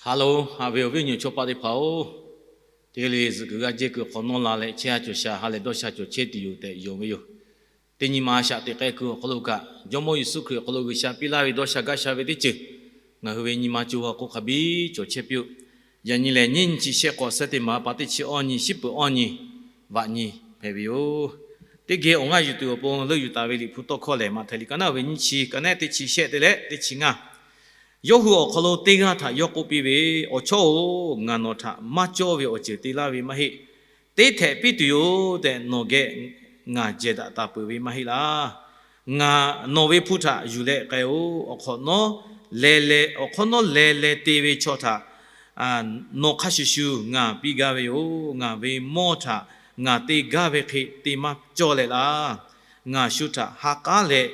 Hello, haꞈ ve awˬ viˉ awˬ nyi chaw paˆ teˇ hpaˍ-oˬ, teˇ g'aˇ le zuhꞈ kuiˬ g'a jehˇ kuiˬ hk'awꞈ nawˉ la leh chehˇ ha cawˬ sha ha lehˬ dawˇ sha cawˬ chehˇ tuˬ yoˬ tehꞈ yonˍ ve yoˬ. Teˇ nyi ma a shaꞈ teꞈ k'ai kuiˬ awˬ hk'aw lo kaꞈ, Jawˇmawˇ Yeˍsuˆ Hkriꞈ awˬ hk'aw lo G'uiˬsha piˇ laˇ ve dawˇ sha gaˇ sha ve teˇ ceuˬ ngaˬ hui ve nyi ma co ha k'o hk'a biˇ cawˬ chehˇ piˇ-oˆ. Yaꞈ nyi lehˬ, nyiˇ nyi chi shehˆ k'awꞈ suhˉ teˇ maˬ pa teˇ chi awˇ nyi, shiˉ peuˬ awˇ nyi, vaꞈ nyi hpehꞈ ve yoˬ. Teˇ geh awˬ ngaˇ yuˬ tuˬ awˬ pon leuˆ yuˬ taˍ ve Liꞈ hpu tawˇ hkawˇ lehˬ, Maꞈhtehˍ liꞈ ka naˉ ve nyiˇ chi, ka naˉ teˇ chi shehˆ te leh teˇ chi ngaˇ. Yawˇ hui awˬ hk'aw lo teˇ g'aˇ htaꞈ yawˇ k'oˆ piˇ ve, Awˬ chawˇ-oˬ, ngaˬ nawˬ htaꞈ maˇ cawˇ ve awˬ ceuˬ te laˇ ve maˇ heˆ. Teˇ htehꞈ piˇ tuˬ yoˬ tehꞈ nawˬ geh ngaˬ jehˬ daꞈ taˍ peuˬ ve maˇ heˆ laˇ. Ngaˬ nawˬ ve hpu htaꞈ yuˬ leh k'ai-oˬ. Awˬ hk'awꞈ nawˉ leh leh, awˬ hk'awꞈ nawˉ leh leh te ve chaw htaꞈ nawˬ hk'a shuˍ shuˍ ngaˬ piˇ gaˇ ve yoˬ. Ngaˬ ve mawˇ htaꞈ ngaˬ te gaˇ ve hk'e te maˇ cawˇ leh laˇ. Ngaˬ shu htaꞈ ha k'aˉ leh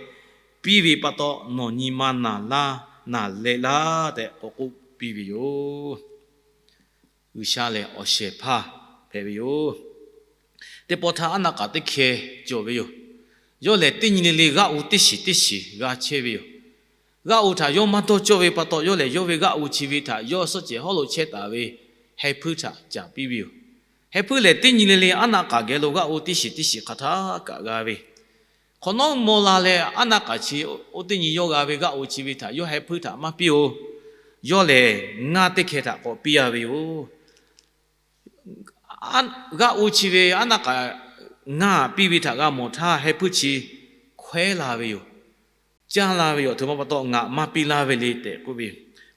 piˇ ve pa taw, nawˬ nyi ma naˬ laˇ naˬ leh laˇ tehꞈ k'awꞈ k'oˆ piˇ ve yoˬ. G'uiˬsha lehˬ awˬ shehˍ hpaˇ hpehꞈ ve yoˬ. Teˇ pawˆ htaˇ aˉ naˆ k'aꞈ teˇ hkeh cawˬ ve yoˬ. Yawˇ lehˬ teˇ nyi le le g'aˇ u teˇ shiˍ teˇ shiˍ g'a chehˇ ve yoˬ. G'aˇ u htaꞈ yawˇ maˇ dawˇ cawˇ ve pa taw, yawˇ lehˬ yawˇ ve g'aˇ u chi ve htaꞈ yawˇ suhˆ cehˬ hawˉ lo chehˇ taˍ ve heh hpuiˇ htaꞈ caˍ piˇ ve yoˬ. Heh hpuiˇ lehˬ teˇ nyi le le aˉ naˆ k'aꞈ geh lo g'aˇ u teˇ shiˍ teˇ shiˍ hk'aˬ htaˇ kaꞈ g'a ve, hk'awꞈ nawˉ maw la leh aˉ naˆ k'aꞈ chi oˇ teˇ nyi yawˇ g'a ve g'aˇ u chi ve htaꞈ yawˇ heh hpuiˇ htaꞈ maˇ piˇ-oˬ. Yawˇ lehˬ ngaˇ teˇ hkeh htaꞈ k'awꞈ piˇ-a ve yoˬ. G'aˇ u chi ve aˉ naˆ k'aꞈ ngaˇ piˇ ve htaꞈ g'a mawˬ htaˇ, heh hpuiˇ chi hkawehˉ la ve yoˬ. Caˇ la ve yoˬ. Aˬ htoꞈ ma pa taw ngaˬ maˇ piˇ laˇ ve le tehꞈ k'oˆ ve,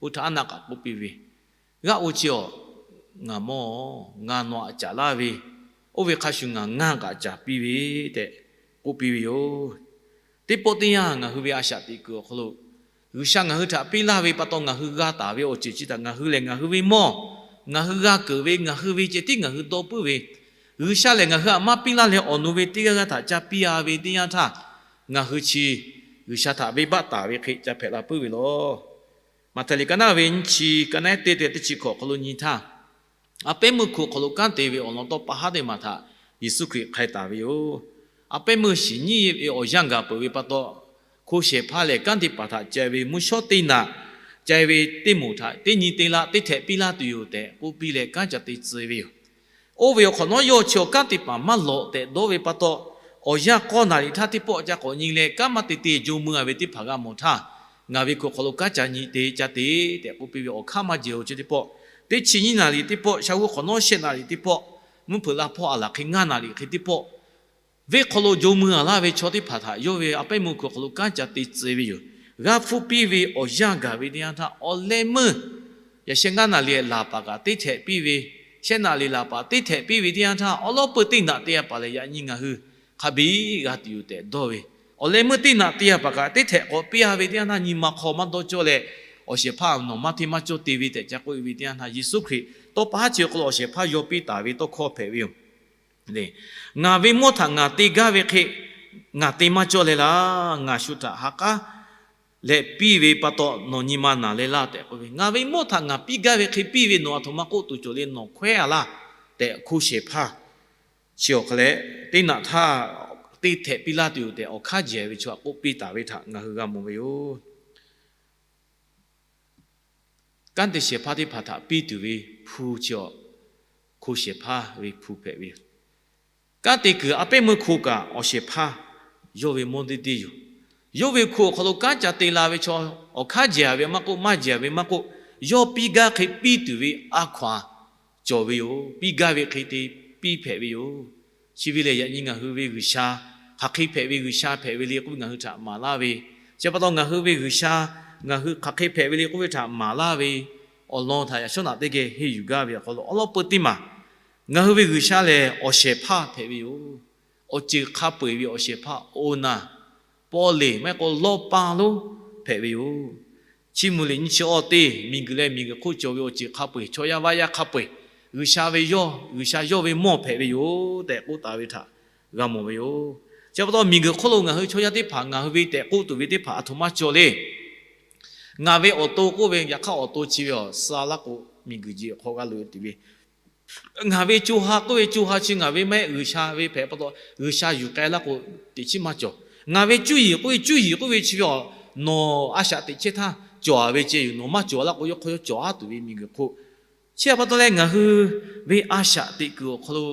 oˇ htaˇ aˉ naˆ k'aꞈ k'oˆ piˇ ve, G'aˇ u chi-awˬ, ngaˬ mawˇ-oˬ, ngaˬ nawˬ htaꞈ caˍ laˇ ve, oˇ ve hk'a shuˍ ngaˬ ngaˇ k'aꞈ caˍ piˇ ve tehꞈ k'oˆ piˇ ve yoˬ. Teˇ pawˆ teˇ yanˇ ngaˬ hui ve a shaꞈ teꞈ kuiˬ awˬ hk'aw lo G'uiˬsha ngaˬ hui htaꞈ piˇ laˇ ve pa taw ngaˬ hui g'a taˍ ve awˬ ceuˬ chi htaꞈ ngaˬ hui lehˬ ngaˬ hui ve mawˇ, ngaˬ hui g'a keunˍ ve, ngaˬ hui ve ceh tiˉ ngaˬ hui dawˇ puiˉ ve, G'uiˬsha lehˬ ngaˬ hui htaꞈ maˇ piˇ laˇ leh awˬ nu ve teˇ g'aˇ g'aˇ htaꞈ ca piˇ-a ve teˇ yanˇ htaˇ, ngaˬ hui chi G'uiˬsha htaꞈ venˇbaˆ taˍ ve hk'e ca hpehꞈ la puiˉ ve yoˬ. Maꞈhtehˍ liꞈ ka naˉ ve nyiˇ chi, ka naˉ teˇ te teˇ chi hkawꞈ awˬ hk'aw lo nyi htaˇ, a pehˉ meuˇ hku awˬ hk'aw lo kanˉ te ve awˬ lawn tawˇ pa haˉ teˇ maˬ htaꞈ Yeˍsuˆ Hkriꞈ hk'ai taˍ ve yoˬ. A pehˉ meuˇ shiˍ nyiˇ ve awˬ yanˇ gaˬ peuˬ ve pa taw, hko shehˍ hpaˇ lehˬ kanˉ te paˍ htaꞈ ca ve mvuhˇ shawˉ teˇ naꞈ, ca ve teˇ moˍ htaꞈ teˇ nyi te laˇ, teˇ htehꞈ piˇ laˇ tuˬ yoˬ tehꞈ k'oˆ piˇ leh kanˉ ca te tcuh ve yoˬ. Oˇ ve awˬ hk'awꞈ nawˉ yawˇ chi awˬ kanˉ te paˍ maˇ lawꞈ tehꞈ dawˇ ve pa taw, awˬ yanˇ k'awˇ naˍ riˍ htaˇ teˇ pawˆ ca k'awꞈ nyi leh kanˉ maˇ te te jawˇ meuˇ-a ve teˇ hpaˍ g'a mawˬ htaˇ, ngaˬ ve hku awˬ hk'aw lo kanˉ ca nyi te ca te tehꞈ k'oˆ piˇ ve awˬ hk'aˇ maˇ jehˬ-oˬ chi teˇ pawˆ, teˇ chi nyiˇ naˍ riˍ teˇ pawˆ, shaˉ g'uˇ hk'awꞈ nawˉ shehˆ naˍ riˍ teˇ pawˆ, mvuhˇ hpeuꞈ la hpawˇ a laˬ hk'e ngaˇ naˍ riˍ hk'e teˇ pawˆ, venˇ hk'aw lo jawˇ meuˇ-a laˇ ve chaw teˇ hpaˍ htaꞈ yawˇ ve a pehˉ meuˇ hku awˬ hk'aw lo kanˉ ca te tcuh ve yoˬ. G'a hpfuhˇ piˇ ve awˬ yanˇ gaˬ ve teˇ yanˇ htaˇ awˬ leh meuˇ, yaꞈ sheh ngaˇ naˍ riˍ laˬ paˍ kaꞈ teˇ htehꞈ piˇ ve, shehˆ naˍ riˍ laˬ paˍ teˇ htehꞈ piˇ ve teˇ yanˇ htaˇ awˉ lawˉ peuˇ teˇ naꞈ te-a paˍ lehˬ yaꞈ nyi ngaˬ hui hk'a biˇ g'a tuˬ yoˬ tehꞈ dawˇ ve, awˬ leh meuˇ teˇ naꞈ te-a paˍ kaꞈ teˇ htehꞈ k'awꞈ piˇ-a ve teˇ yanˇ htaˇ nyi ma hk'aw maˇ dawˇ cawˇ leh, awˬ shehˍ hpaˇ nawˬ maˇ hteˇ maˇ cawˇ te ve tehꞈ ca k'oˆ ve teˇ yanˇ htaˇ Yeˍsuˆ Hkriꞈ tawˇ pa haˉ chi awˬ hk'aw lo awˬ shehˍ hpaˇ yaw piˇ taˍ ve tawˇ hkawˇ hpehꞈ ve yoˬ. Ngaˬ ve mawˇ htaꞈ ngaˬ te gaˇ ve hk'e ngaˬ te maˇ cawˇ leh laˇ. Ngaˬ shu htaꞈ ha k'aˉ leh piˇ ve pa taw nawˬ nyi ma naˬ leh laˇ tehꞈ k'oˆ ve, ngaˬ ve mawˇ htaꞈ ngaˬ piˇ gaˇ ve hk'e piˇ ve nawˬ aˬ htoꞈ ma k'oˆ tuˬ cawˬ le, nawˬ hkawehˉ-a laˇ tehꞈ hko shehˍ hpaˇ chi awˬ hk'a leh teˇ naꞈ htaˇ teˇ htehꞈ piˇ laˇ tuˬ yoˬ tehꞈ awˬ hk'aˇ jehˬ ve chaw htaꞈ k'oˆ piˇ taˍ ve htaꞈ ngaˬ hui g'a mawˬ ve yoˬ. Kanˉ te shehˍ hpaˇ teˇ hpaˍ htaꞈ piˇ tuˬ ve hpu chi awˬ hko shehˍ hpaˇ ve hpu hpehꞈ ve yoˬ. Kanˉ te kuiˬ a pehˉ meuˇ hko kaꞈ awˬ shehˍ hpaˇ yawˇ ve mawˇ deˇ deˇ yoˬ. Yawˇ ve hko awˬ hk'aw lo kanˉ ca te la ve chaw, awˬ hk'aˇ jehˬ ve maˇ k'oˆ, maˇ jehˬ ve maˇ k'oˆ, yawˇ piˇ gaˇ hk'e piˇ tuˬ ve a hkaw-anˬ cawˬ ve yoˬ. Piˇ gaˇ ve hk'e te piˇ hpehꞈ ve yoˬ. Chi ve lehˬ yaꞈ nyi ngaˬ hui ve G'uiˬsha hk'aˬ hk'e hpehꞈ ve G'uiˬsha hpehꞈ ve le k'oˆ ve ngaˬ hui htaꞈ maˍ laˇ ve, chi pa taw ngaˬ hui ve G'uiˬsha ngaˬ hui hk'aˬ hk'e hpehꞈ ve le k'oˆ ve htaꞈ maˍ laˇ ve awˬ lawn htaꞈ yaꞈ shawˉ naꞈ teˇ geh henˇ yuˬ gaˇ ve awˬ hk'aw lo awˉ lawˉ peuˇ teˇ maˬ, ngaˬ hui ve G'uiˬsha lehˬ awˬ shehˍ hpaˇ hpehꞈ ve yoˬ. Awˬ ceuˬ hk'a peu-eˬ ve awˬ shehˍ hpaˇ oˇ naˬ, paw leˬ maˇ heˆ k'o lawˇ paˇ lonˉ hpehꞈ ve yoˬ. Chiˇ mvuh liꞈ nyiˇ chi awˇ teˇ, miˬguiˬ leh miˬguiˬ hk'oˆ cawˬ ve awˬ ceuˬ hk'a peu-eˬ, chaw yaˇ vaˇ yaˇ hk'a peu-eˬ, G'uiˬsha ve yawˇ, G'uiˬsha yawˇ ve mawˇ hpehꞈ ve yoˬ tehꞈ k'oˆ taˍ ve htaꞈ g'a mawˬ ve yoˬ. Chi pa taw miˬguiˬ hk'oˆ lo ngaˬ hui chaw yaˇ teˇ hpaˍ ngaˬ hui ve tehꞈ k'oˆ tuˬ ve teˇ hpaˍ aˬ htoꞈ ma cawˬ le. Ngaˬ ve awˬ to k'oˆ ve, yaꞈ hk'aˇ awˬ to chi ve awˬ suh laˇ k'o, miˬguiˬ jeˬ hk'aw g'a loꞈ-e tuˬ ve, ngaˬ ve co ha k'oˆ ve co ha chi ngaˬ ve maˇ heˆ, G'uiˬsha ve hpehꞈ pa taw G'uiˬsha yuˬ k'ai laˇ k'o, teꞈ chiˉ maˇ cawˬ. Ngaˬ ve cuˇ yiˍ k'oˆ ve cuˇ yiˍ k'oˆ ve chi ve awˬ, nawˬ a shaꞈ teꞈ chehˇ htaˇ cawˬ ve ceh yoˬ. Nawˬ maˇ cawˬ laˇ k'o, yawˇ hk'aw yawˇ cawˬ aˉ tuˬ ve miˬguiˬ hk'oˆ. Chi htaꞈ pa taw leh ngaˬ hui ve a shaꞈ teꞈ kuiˬ awˬ hk'aw lo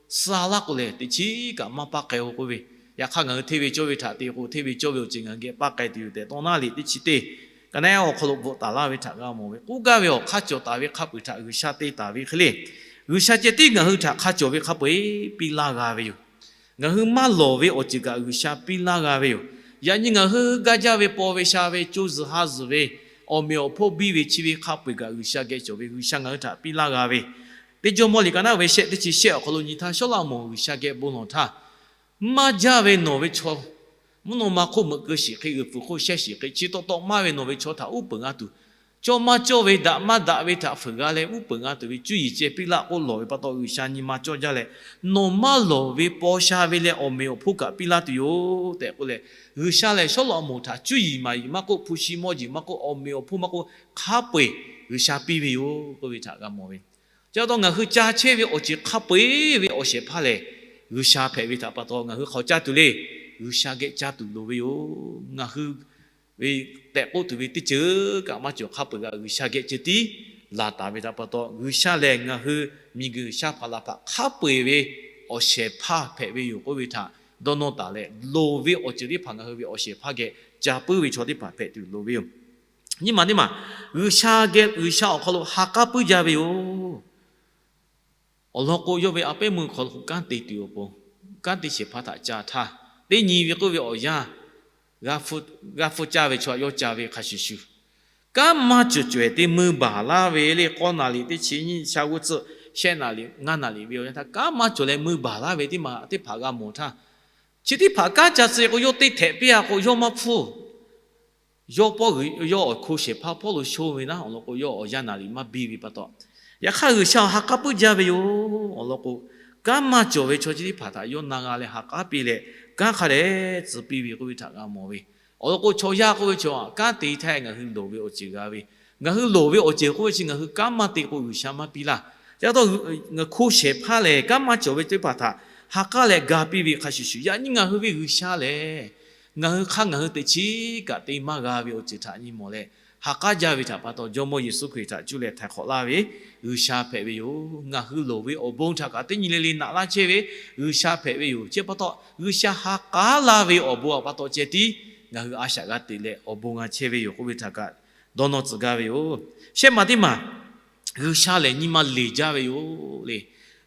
suh laˇ k'o lehˬ, teꞈ chiˉ kaꞈ maˇ paˇ k'ai-o k'oˆ ve. Yaꞈ hk'aˇ, ngaˬ hui hteˇ ve cawˇ ve htaꞈ te k'o, hteˇ ve cawˇ ve awˬ ceuˬ ngaˬ hui geh paˇ k'ai tuˬ yoˬ tehꞈ tawˇ naˉ leh, teˇ chi teˇ ka naˉ awˬ hk'aw lo bvuhꞈ taˍ laˇ ve htaꞈ g'a mawˬ ve. K'oˆ gaˇ ve awˬ hk'aˇ cawˬ taˍ ve hk'a peu-eˬ htaꞈ G'uiˬsha te taˍ ve hk'e le, G'uiˬsha ceh tiˉ ngaˬ hui htaꞈ hk'a cawˬ ve hk'a peu-eˬ piˇ laˇ g'a ve yoˬ. Ngaˬ hui maˇ lawˬ ve awˬ ceuˬ kaꞈ G'uiˬsha piˇ laˇ g'a ve yoˬ. Yaꞈ nyi ngaˬ hui gaˇ jaˇ ve paw ve sha ve co zuhˬ ha zuhˬ ve awˬ meꞈ awˬ hponˇ biˇ ve chi ve hk'a peu-eˬ kaꞈ G'uiˬsha geh cawˬ ve, G'uiˬsha ngaˬ hui htaꞈ piˇ laˇ g'a ve. Teˇ Jawˇmawˇ liꞈ ka naˉ ve shehˆ teˇ chi shehˆ awˬ hk'aw lo nyi htaˇ, Sawˉlaꞈmonˍ G'uiˬsha geh bon lawˬ htaˇ, maˇ jaˇ ve nawˬ ve chaw, mvuhˇ naw ma hk'oˆ meuꞈ keu shiˍ hk'e, g'uiˬ pfuhˍ hk'oˆ shehˇ shiˍ hk'e, chi taw taw maˇ ve nawˬ ve chaw htaꞈ uˉ peunˍ g'a tuˬ, cawˇ maˇ cawˇ ve daꞈ maˇ daꞈ ve htaꞈ fuiˍ g'a leh uˉ peunˍ g'a tuˬ ve cuˇ yiˍ ceh piˇ laˇ k'oˆ lawˬ ve pa taw, G'uiˬsha nyi ma cawˇ jaˇ leh, nawˬ maˇ lawˬ ve paw sha ve leh awˬ meꞈ awˬ hponˇ kaꞈ piˇ laˇ tuˬ yoˬ tehꞈ k'oˆ leh, G'uiˬsha lehˬ Sawˉlaꞈmonˍ htaꞈ cuˇ yiˍ maˍ yiˍ maˇ k'oˆ, hpu shi mawˇ jeˬ maˇ k'oˆ, awˬ meꞈ awˬ hponˇ maˇ k'oˆ, hk'a peu-eˬ G'uiˬsha piˇ ve yoˬ k'oˆ ve htaꞈ g'a mawˬ ve. Chi pa taw ngaˬ hui ca chehˇ ve awˬ ceuˬ hk'a peu-eˬ ve awˬ shehˍ hpaˇ lehˬ, G'uiˬsha hpehꞈ ve htaꞈ pa taw ngaˬ hui hk'aˬ caˇ tuˬ le. G'uiˬsha geh caˇ tuˬ loˍ ve yoˬ. Ngaˬ hui ve tehꞈ k'oˆ tuˬ ve teˇ ceuˬ kaꞈ maˇ cawˬ. Hk'a peu-eˬ kaꞈ G'uiˬsha geh ceh tiˉ laˬ taˍ ve htaꞈ pa taw, G'uiˬsha lehˬ ngaˬ hui miˬguiˬ shaˉ hpaˍ laˬ hpaˍ hk'a peu-eˬ ve awˬ shehˍ hpaˇ hpehꞈ ve yoˬ k'oˆ ve htaꞈ dawˇ nawˇ taˍ leh, loˍ ve awˬ ceuˬ teˇ hpaˍ ngaˬ hui ve awˬ shehˍ hpaˇ geh ca puiˉ ve chaw teˇ hpaˍ hpehꞈ tuˬ loˍ ve yoˬ. Nyiˇ maˬ teˇ maˬ, G'uiˬsha geh, G'uiˬsha awˬ hk'aw lo ha k'aˉ puiˉ jaˇ ve yoˬ. Awˬ lawn k'o, yawˇ ve a pehˉ meuˇ hk'aw lo kanˉ te tuˬ awˬ pon, kanˉ te shehˍ hpaˇ htaꞈ ca htaˇ, teˇ nyi ve k'oˆ ve awˬ yanˇ, g'a hpfuhˇ caˇ ve chaw yawˇ ca ve hk'a shuˍ shuˍ, kanˉ maˇ cawˬ cawehˬ te mui baˬ laˇ ve le. K'awˇ naˍ riˍ teˇ chi nyiˇ sha g'uˇ tcuhˆ, shehˆ naˍ riˍ ngaˇ naˍ riˍ ve awˬ yanˇ htaˇ, kanˉ maˇ cawˬ leh mui baˬ laˇ ve teˇ maˬ teˇ hpaˍ g'a mawˬ htaˇ, chi teˇ hpaˍ kanˉ ca tcuh k'o, yawˇ teˇ htehꞈ piˇ-a k'o, yawˇ maˇ hpfuhˇ. Yawˇ pawˆ g'uiˬ yawˇ awˬ hko shehˍ hpaˇ hpawˇ lo shonˇ ve naˉ, awˬ lawn k'o, yawˇ awˬ yanˇ naˍ riˍ maˇ biˇ ve pa taw, yaꞈ hk'aˇ G'uiˬsha ha k'aˉ puiˉ jaˇ ve yoˬ. Awˬ lawn k'o, kanˉ maˇ cawˬ ve chaw chi teˇ hpaˍ htaꞈ yawˇ na g'a leh ha k'aˉ piˇ leh, kanˉ hk'a dehꞈ tcuh piˇ ve k'oˆ ve htaꞈ g'a mawˬ ve. Awˬ lawn k'o, chaw yaˇ k'oˆ ve chaw kanˉ te htaˇ ngaˬ hui loˍ ve awˬ ceuˬ g'a ve, ngaˬ hui loˍ ve awˬ ceuˬ k'oˆ ve chi ngaˬ hui kanˉ maˇ te k'o G'uiˬsha maˇ piˇ laˇ. Chi pa taw, ngaˬ hko shehˍ hpaˇ lehˬ kanˉ maˇ cawˬ ve teˇ hpaˍ htaꞈ ha k'aˉ leh ga piˇ ve hk'a shuˍ shuˍ, yaꞈ nyi ngaˬ hui ve G'uiˬsha lehˬ, ngaˬ hui hk'aˇ ngaˬ hui teꞈ chiˉ kaꞈ te maˇ g'a ve awˬ ceuˬ htaꞈ nyi mawˬ leh, ha k'aˉ jaˇ ve htaꞈ pa taw, Jawˇmawˇ Yeˍsuˆ Hkriꞈ htaꞈ cuˇ leh htaiˍ hk'awꞈ laˇ ve G'uiˬsha hpehꞈ ve yoˬ. Ngaˬ hui loˍ ve awˬ bon htaꞈ kaꞈ teˇ nyi le le naꞈ laˇ chehˇ ve G'uiˬsha hpehꞈ ve yoˬ. Chi pa taw, G'uiˬsha ha k'aˉ laˇ ve awˬ bon htaꞈ pa taw ceh tiˉ ngaˬ hui a shaꞈ g'a teꞈ leh awˬ bon g'a chehˇ ve yoˬ k'oˆ ve htaꞈ kaꞈ dawˇ nawˇ tcuh gaˇ ve yoˬ. Shehˆ maˬ teˇ maˬ, G'uiˬsha lehˬ nyi ma leˬ jaˇ ve yoˬ le.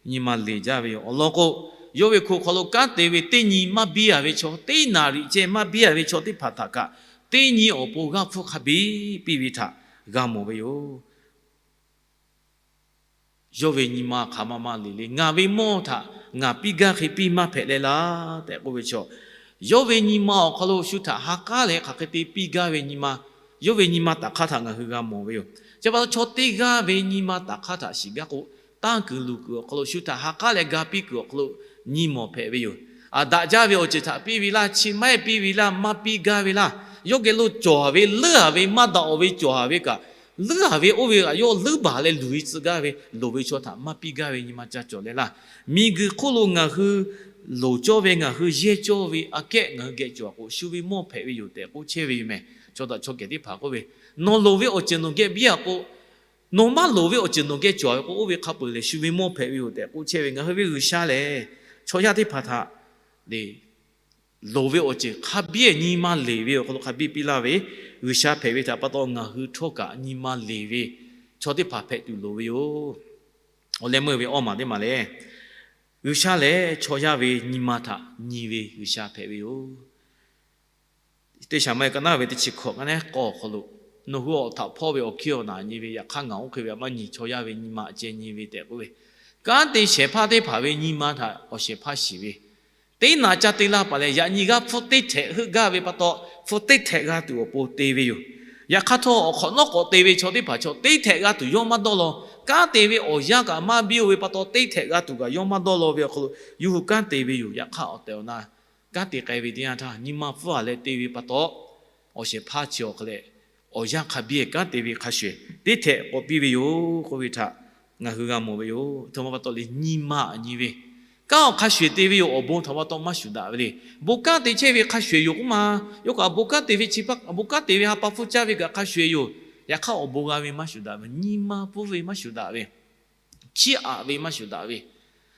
Nyi ma leˬ jaˇ ve yoˬ. Awˬ lawn k'o, yawˇ ve hko hk'aw lo kanˉ te ve teˇ nyi maˇ biˇ-a ve chaw, teˇ naˍ riˍ ceh maˇ biˇ-a ve chaw teˇ hpaˍ htaꞈ kaꞈ, teˇ nyi awˬ pon g'aˇ hpfuhˇ hk'a biˇ piˇ ve htaꞈ g'a mawˬ ve yoˬ. Yawˇ ve nyi ma hk'aˬ ma ma leˬ le. Ngaˬ ve mawˇ htaꞈ ngaˬ piˇ gaˇ hk'e piˇ maˇ hpehꞈ leh laˇ tehꞈ k'oˆ ve chaw, yawˇ ve nyi ma awˬ hk'aw lo shu htaꞈ ha k'aˉ leh hk'aˬ hk'e te piˇ gaˇ ve nyi ma, yawˇ ve nyi ma taˍ hk'aˇ htaꞈ ngaˬ hui g'a mawˬ ve yoˬ. Chi pa taw, chaw teˇ g'aˇ ve nyi ma taˍ hk'aˇ htaꞈ shiˍ gaˇ k'o, tanˇ kuiˬ luˬ kuiˬ awˬ hk'aw lo shu htaꞈ ha k'aˉ leh ga piˇ kuiˬ awˬ hk'aw lo nyi mawˬ hpehꞈ ve yoˬ. Daꞈ jaˇ ve awˬ ceuˬ htaꞈ piˇ ve laˇ, chi maˇ heˆ piˇ ve laˇ, maˇ piˇ gaˇ ve laˇ, yawˇ geh lo cawˬ ve leuˉ-a ve maˇ daꞈ-a ve cawˬ-a ve kaꞈ, leuˉ-a ve oˇ ve kaꞈ yawˇ leuˉ baˬ leh luˬ ve tcuh gaˇ ve, loˍ ve chaw htaꞈ maˇ piˇ gaˇ ve nyi ma ca cawˬ leh laˇ. Miˬguiˬ hk'oˆ lo ngaˬ hui loˍ cawˇ ve, ngaˬ hui yehˇ cawˇ ve aꞈ kehˉ ngaˬ hui geh cawˬ-a k'o, shu ve mawˇ hpehꞈ ve yoˬ tehꞈ k'oˆ chehˇ ve yoˬ meh. Chaw daꞈ chaw kehˬ teˇ hpaˍ k'oˆ ve, nawˬ loˍ ve awˬ ceuˬ nawˬ geh biˇ-a k'o, nawˬ maˇ loˍ ve awˬ ceuˬ nawˬ geh cawˬ-a ve k'o, oˇ ve hk'a peu-eˬ lehˬ shu ve mawˇ hpehꞈ ve yoˬ tehꞈ k'oˆ chehˇ ve. Ngaˬ hui ve G'uiˬsha lehˬ, chaw yaˇ teˇ hpaˍ htaꞈ le loˍ ve awˬ ceuˬ hk'a biˇ nyi ma leˬ ve awˬ hk'aw lo hk'a biˇ piˇ laˇ ve, G'uiˬsha hpehꞈ ve htaꞈ pa taw ngaˬ hui htawˇ kaꞈ nyi ma leˬ ve chaw teˇ hpaˍ hpehꞈ tuˬ loˍ ve yoˬ. Awˬ leh meuˇ ve awˇ maˬ teˇ maˬ lehˬ, G'uiˬsha lehˬ chaw yaˇ ve nyi ma htaꞈ nyi ve G'uiˬsha hpehꞈ ve yoˬ. Teˇ Shaˍmaˇ ka naˉ ve teˇ chi hkawꞈ ka naˉ k'awˇ awˬ hk'aw lo, nawˬ hui awˬ htaꞈ hpawˇ ve awˬ hkiˇ awˬ naˍ nyi ve, yaꞈ hk'aˇ ngaˬ oˇ hk'e ve maˇ nyi, chaw yaˇ ve nyi ma ceh nyi ve tehꞈ k'oˆ ve, kanˉ te shehˍ hpaˇ teˇ hpaˍ ve nyi ma htaꞈ awˬ shehˍ hpaˇ shiˍ ve, teˇ naꞈ ca te laˇ paˍ leh, yaꞈ nyi g'aˇ hpfuhˇ teˇ htehꞈ heuˆ gaˇ ve pa taw, hpfuhˇ teˇ htehꞈ g'a tuˬ awˬ pon te ve yoˬ. Yaꞈ hk'aˇ htawˇ, awˬ hk'awꞈ nawˉ k'awꞈ te ve chaw teˇ hpaˍ chaw teˇ htehꞈ g'a tuˬ yawˇ maˇ dawˇ law. Kanˉ te ve awˬ yanˇ kaꞈ maˇ biˇ-o ve pa taw, teˇ htehꞈ g'a tuˬ kaꞈ yawˇ maˇ dawˇ law ve awˬ hk'aw lo, yawˇ hui kanˉ te ve yoˬ. Yaꞈ hk'aˇ awˬ tehˬ awˬ na kanˉ te k'ai ve teˇ yanˇ htaˇ, nyi ma hpfuhˇ-a leh te ve pa taw, awˬ shehˍ hpaˇ chi awˬ hk'a leh awˬ yanˇ hk'a biˇ kanˉ te ve hk'a shuˍ, teˇ htehꞈ k'awꞈ piˇ ve yoˬ k'oˆ ve htaꞈ ngaˬ hui g'a mawˬ ve yoˬ. Htoꞈ ma pa taw le, nyi ma aꞈ nyi ve, Kanˉ awˬ hk'a shuˍ eˬ te ve yoˬ. Awˬ bon htaꞈ pa taw maˇ shuˍ daꞈ ve le. Bon kanˉ te chehˇ ve hk'a shuˍ eˬ yoˬ k'oˆ ma. Yawˇ kaꞈ bon kanˉ te ve chi, bon kanˉ te ve ha pa hpfuhˇ caˇ ve kaꞈ hk'a shuˍ eˬ yoˬ. Yaꞈ hk'aˇ awˬ bon g'a ve maˇ shuˍ daꞈ ve, nyi ma pfuhˇ ve maˇ shuˍ daꞈ ve, chiˇ aꞈ ve maˇ shuˍ daꞈ ve.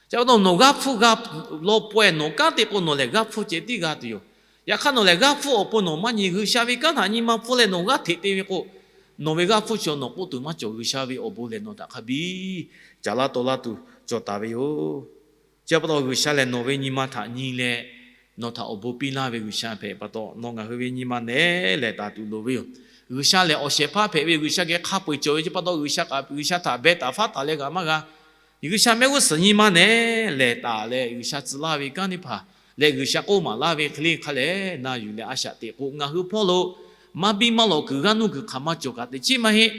Chi pa taw nawˬ g'aˇ hpfuhˇ g'a law pawehˇ, nawˬ kanˉ te k'o nawˬ lehˬ g'aˇ hpfuhˇ ceh tiˉ g'a tuˬ yoˬ. Yaꞈ hk'aˇ nawˬ lehˬ g'aˇ hpfuhˇ awˬ pon nawˬ maˇ nyi. G'uiˬsha ve kanˉ htaꞈ nyi ma pfuhˇ leh nawˬ g'aˇ hteꞈ te ve k'o, nawˬ ve g'aˇ hpfuhˇ chi nawˬ k'oˆ tuˬ maˇ cawˬ. G'uiˬsha ve awˬ bon lehˬ nawˬ htaꞈ hk'a biˇ caˍ laˇ taw laˇ tuˬ cawˬ taˍ ve yoˬ. Chi pa taw G'uiˬsha lehˬ nawˬ ve nyi ma htaꞈ nyi leh, nawˬ htaꞈ awˬ bon piˇ laˇ ve G'uiˬsha hpehꞈ pa taw, nawˬ ngaˬ hui ve nyi ma nehˉ lehˬ taˍ tuˬ loˍ ve yoˬ. G'uiˬsha lehˬ awˬ shehˍ hpaˇ hpehꞈ ve, G'uiˬsha geh hk'a peu-eˬ cawˬ ve chi pa taw, G'uiˬsha kaꞈ G'uiˬsha htaꞈ beh taˍ faˉ taˍ leh g'a maˇ g'a. G'uiˬsha mehˆ g'uˇ suhˍ nyi ma nehˉ lehˬ taˍ leh G'uiˬsha tcuh laˇ ve kanˉ teˇ hpaˍ leh G'uiˬsha k'oˆ maˍ laˇ ve hk'e le hk'a lehˬ na yuˬ leh a shaꞈ teꞈ k'o, ngaˬ hui hpawˇ lo maˇ biˇ maˇ lawꞈ kuiˬ g'aˇ nuˇ kuiˬ hk'aˬ maˇ cawˬ kaꞈ teꞈ chiˉ maˇ heˆ.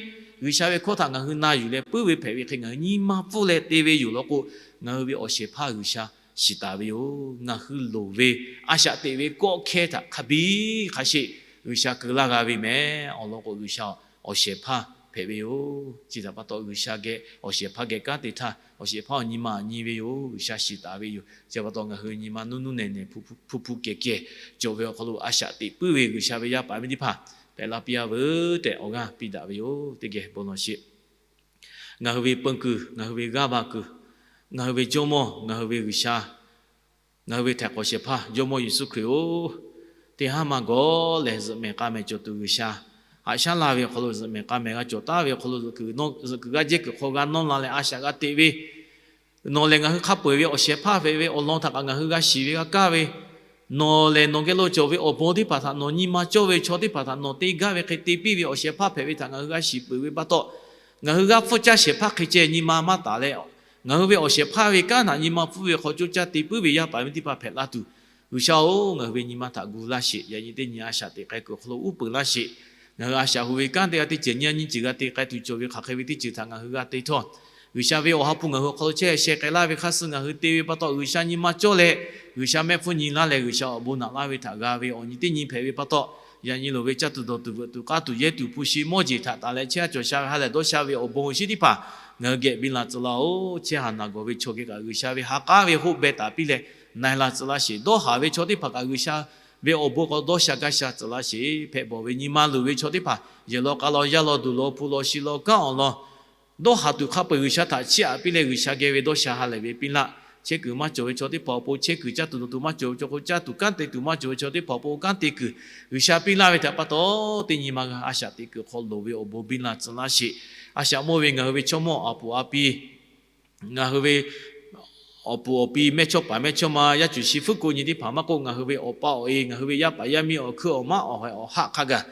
G'uiˬsha ve hkawˇ htaꞈ ngaˬ hui na yuˬ leh puiˉ ve hpehꞈ ve hk'e ngaˬ hui nyi ma pfuhˇ leh te ve yoˬ law k'o, ngaˬ hui ve awˬ shehˍ hpaˇ G'uiˬsha shiˍ taˍ ve yoˬ. Ngaˬ hui loˍ ve a shaꞈ teꞈ ve kawˆ hkehˇ htaꞈ hk'a biˇ hk'a sheˆ G'uiˬsha keu laˇ g'a ve mehˍ. Awˬ lawn k'o G'uiˬsha awˬ shehˍ hpaˇ hpehꞈ ve yoˬ. Chi htaꞈ pa taw G'uiˬsha geh awˬ shehˍ hpaˇ geh kanˉ te htaˇ, awˬ shehˍ hpaˇ awˬ nyi ma nyi ve yoˬ. G'uiˬsha shiˍ taˍ ve yoˬ. Chi pa taw ngaˬ hui nyi ma nuˇ nuˇ nehˬ nehˬ hpu hpu kehˬ kehˬ cawˬ ve awˬ hk'aw lo a shaꞈ teꞈ puiˉ ve G'uiˬsha ve yaˇ paˍ miˇ teˇ hpaˍ hpehꞈ la piˇ-a veuˬ tehꞈ awˬ g'aˇ piˇ daꞈ ve yoˬ. Teˇ geh bon lawˬ sheˍ. Ngaˬ hui ve peun kuiˬ, ngaˬ hui ve g'aˇ va kuiˬ, ngaˬ hui ve Jawˇmawˇ, ngaˬ hui ve G'uiˬsha, ngaˬ hui ve Htaiˍ hk'awꞈ shehˍ hpaˇ Jawˇmawˇ Yeˍsuˆ Hkriꞈ-oˬ, teˇ haˉ ma gawˬ lehˬ zuhꞈ mehˍ k'a mehˍ cawˬ tuˬ G'uiˬsha, haꞈ shaˉ laˇ ve awˬ hk'aw lo zuhꞈ mehˍ k'a mehˍ g'a cawˬ taˍ ve awˬ hk'aw lo zuhꞈ kuiˬ g'aˇ jehˇ kuiˬ hk'aw g'a nawˇ la leh a shaꞈ g'a teꞈ ve, nawˬ lehˬ ngaˬ hui hk'a peu-eˬ ve awˬ shehˍ hpaˇ hpehꞈ ve awˬ lawn htaꞈ kaꞈ ngaˬ hui g'a shiˍ ve g'a kaˇ ve, nawˬ lehˬ nawˬ geh lo cawˬ ve awˬ bon teˇ hpaˍ htaꞈ nawˬ nyi ma cawˇ ve chaw teˇ hpaˍ htaꞈ nawˬ te gaˇ ve hk'e te piˇ ve awˬ shehˍ hpaˇ hpehꞈ ve htaꞈ ngaˬ hui g'a shiˍ peuˬ ve pa taw, ngaˬ hui g'aˇ hpfuhˇ caˇ shehˍ hpaˇ hk'e ceh nyi ma maˇ taˍ leh, ngaˬ hui ve awˬ shehˍ hpaˇ ve kanˉ htaꞈ nyi ma pfuhˇ ve hk'aw coˇ caˇ te puiˉ ve yaˇ paˍ miˇ teˇ hpaˍ hpehꞈ laˇ tuˬ, G'uiˬsha-oˬ, ngaˬ hui ve nyi ma htaꞈ gu laˇ sheˍ. Yaꞈ nyi teˇ nyi a shaꞈ teꞈ k'ai kuiˬ awˬ hk'aw lo uˉ peunˍ laˇ sheˍ. Ngaˬ hui a shaꞈ hu ve kanˉ teˇ g'aˇ teˇ ceuˬ nyi a nyi ceuˬ g'a te k'ai tuˬ cawˬ ve hk'aˬ hk'e ve teˇ ceuˬ htaꞈ ngaˬ hui g'a te htawˇ, G'uiˬsha ve awˬ ha hpu ngaˬ hui awˬ hk'aw lo chehˇ sheh k'ai laˇ ve hk'aˇ suh ngaˬ hui te ve pa taw, G'uiˬsha nyi ma cawˇ leh G'uiˬsha mehˆ hpfuhˇ nyi laˇ leh G'uiˬsha awˬ bon naꞈ laˇ ve htaꞈ g'a ve awˬ nyi teˇ nyi hpehꞈ ve pa taw, yaꞈ nyi loˍ ve caˇ tuˬ dawˬ tuˬ veuꞈ tuˬ k'aˇ tuˬ yehˇ tuˬ hpu shi mawˇ jeˬ htaꞈ taˍ leh chehˇ a cawˬ sha ve ha lehˬ dawˇ sha ve awˬ bon awˬ shinˉ teˇ hpaˍ ngaˬ hui geh biˇ la tcuh laˇ-oˬ. Chehˇ haˍ naˬ gawˬ ve chaw geh kaꞈ G'uiˬsha ve ha k'aˉ ve hoˆ beh taˍ piˇ leh na-e la tcuh laˇ sheˍ. Dawˇ haˍ ve chaw teˇ hpaˍ kaꞈ G'uiˬsha ve awˬ bon k'aw dawˇ sha gaˇ sha tcuh laˇ sheˍ. Hpehꞈ bawˬ ve nyi ma luˬ ve chaw teˇ hpaˍ yehˬ law k'a law yaˇ law duˬ law hpu law shi law kanˉ awˬ lawn dawˇ haˍ tuˬ hk'a peu-eˬ G'uiˬsha htaꞈ chiˇ aꞈ piˇ leh G'uiˬsha geh ve dawˇ sha ha lehˬ ve piˇ laˇ. Chehˇ kuiˬ maˇ cawˬ ve chaw teˇ hpaˍ awˬ pon chehˇ kuiˬ, caˇ tuˬ dawˬ tuˬ maˇ cawˬ ve chaw k'o caˇ tuˬ, kanˉ te tuˬ maˇ cawˬ ve chaw teˇ hpaˍ awˬ pon kanˉ te kuiˬ, G'uiˬsha piˇ laˇ ve htaꞈ pa taw, teˇ nyi ma g'a a shaꞈ teꞈ kuiˬ hk'aw loˍ ve awˬ bon biˇ la tcuh laˇ sheˍ. A shaꞈ mawˇ ve ngaˬ hui ve chaw mawˇ awˬ puˍ awˬ pi, ngaˬ hui ve awˬ puˍ awˬ pi mehˇchawˇ paˍ mehˇchawˇma yaˇ cuˬ shi hpfuhˇ ko nyi teˇ hpaˍ maˇ k'oˆ, ngaˬ hui ve awˬ pa awˬ e, ngaˬ hui ve yaˇ paˍ yaˇ miˇ awˬ hkuiˉ awˬ maˉ awˬ haiˬ awˬ haˆ hk'a gaˬ,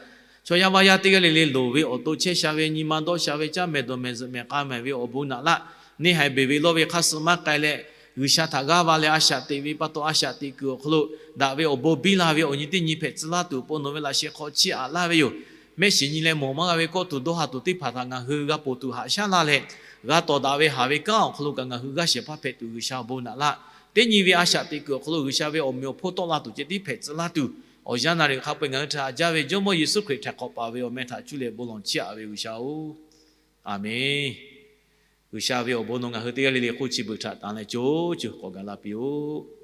chaw yaˇ vaˇ yaˇ teˇ g'aˇ le le loˍ ve awˬ to chehˇ sha ve nyi ma dawˇ sha ve caˇ mehˍ dawˬ mehˍ zuhꞈ mehˍ k'a mehˍ ve awˬ bon naꞈ laˇ. Neˇ haiˬ beˬ ve lawˇ ve hk'aˇ suh maˇ k'ai leh, G'uiˬsha htaꞈ g'aˇ va leh a shaꞈ teꞈ ve pa taw, a shaꞈ teꞈ kuiˬ awˬ hk'aw lo daꞈ ve awˬ bon biˇ la ve awˬ nyi teˇ nyi hpehꞈ tcuh laˇ tuˬ awˬ pon nawˬ ve laꞈ sheh hk'aw chiˇ aꞈ laˇ ve yoˬ. Mehˆ shiˍ nyi leh mawˬ maˇ g'a ve kawˇ tuˬ dawˇ haˍ tuˬ teˇ hpaˍ htaꞈ ngaˬ hui g'a ponˬ tuˬ haꞈ shaˉ laˇ leh, g'a tawˍ daꞈ ve haˍ ve kanˉ awˬ hk'aw lo kaꞈ ngaˬ hui g'aˇ shehˍ hpaˇ hpehꞈ tuˬ G'uiˬsha awˬ bon naꞈ laˇ. Teˇ nyi ve a shaꞈ teꞈ kuiˬ awˬ hk'aw lo G'uiˬsha ve awˬ meꞈ awˬ hponˇ tawˆ la tuˬ ceh tiˉ hpehꞈ tcuh laˇ tuˬ, awˬ yanˇ naˍ riˍ hk'a peu-eˬ ngaˬ hui htaꞈ haꞈ jaˇ ve Jawˇmawˇ Yeˍsuˆ Hkriꞈ htaꞈ hk'awꞈ paˍ ve awˬ meh htaꞈ cuˇ leh bon lawˬ chiˇ aꞈ ve G'uiˬsha-oˬ, Aˍmenˍ. G'uiˬsha ve awˬ bon nawˬ ngaˬ hui teˇ g'aˇ le le hk'oˆ chi beuꞈ htaꞈ tanˍ leh co co k'awꞈ gaˬ la piˇ-oˆ.